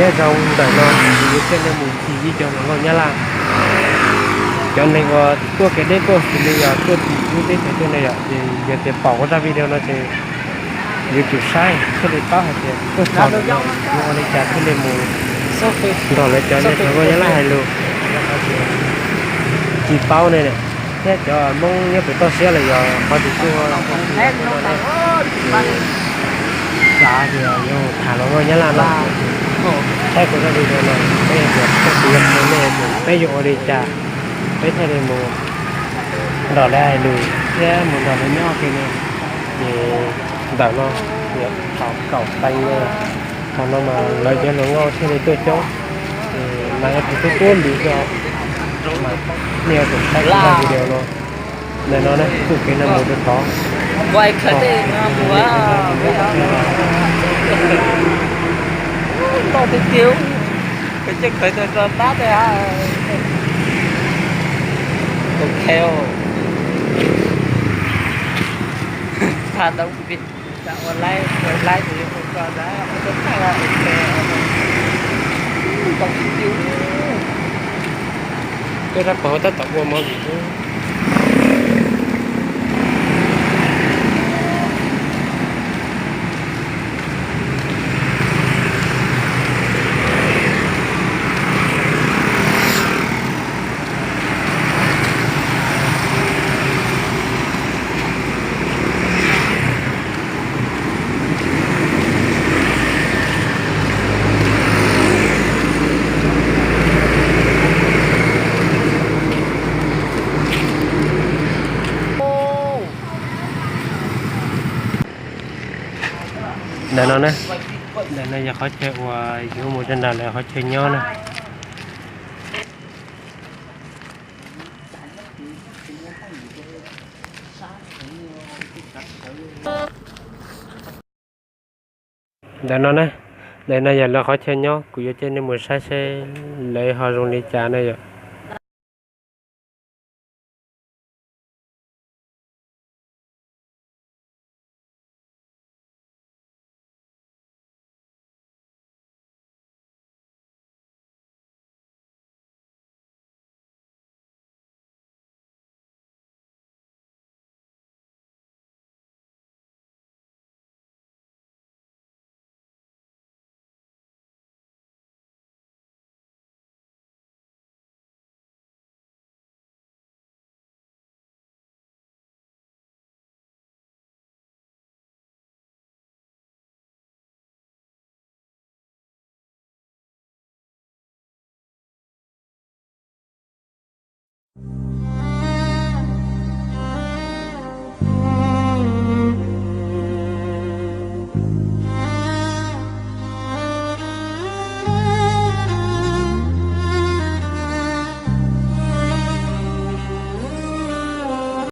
Nyob zoo ntawm no, kuv yuav coj nej mus ncig ib co hluas nkauj Nyab Laj. Cov neeg uas tuaj kev deb tuaj xws li yog tuaj tim lub teb chaws tuaj ne yom, ces yog tias pom kuv zaj video no ces yuav tsum saib thiaj li paub hais tias tuaj txog ntawm no yuav ua li cas thiaj li mus nrog lawv cov hluas nkauj Nyab Laj hais lus. Tsis paub ne, thiab cov Hmoob nyob pem toj siab los yog qhov twg tuaj, xav tias yuav tham hluas nkauj Nyab Laj no, saib kuv zaj video no, peb yuav, peb yuav ua li cas, peb thiaj li mus nrog lawv hais lus thiab mus nrog lawv nyob ua ke ne. Ces ntawm no yog thaum kaum teev no, thaum no mas lawv cov hluas nkauj thiaj li tuaj coob, ces mas yuav tsum tuaj tuab lwm xwb, mas nej yuav tsum saib kuv zaj video no. Ntawm no ne, txoj kev no mus rau tod. Twb rab pog tab tom ua movie xwb. Ntawm no na, ntawm no yog qhov chaw uas yuav mus rau nram lawv qhov chaw nyob na. Ntawm no na, ntawm no yog lawv qhov chaw nyob, kuv yuav coj nej mus saib seb lawv ho zoo li cas na yom.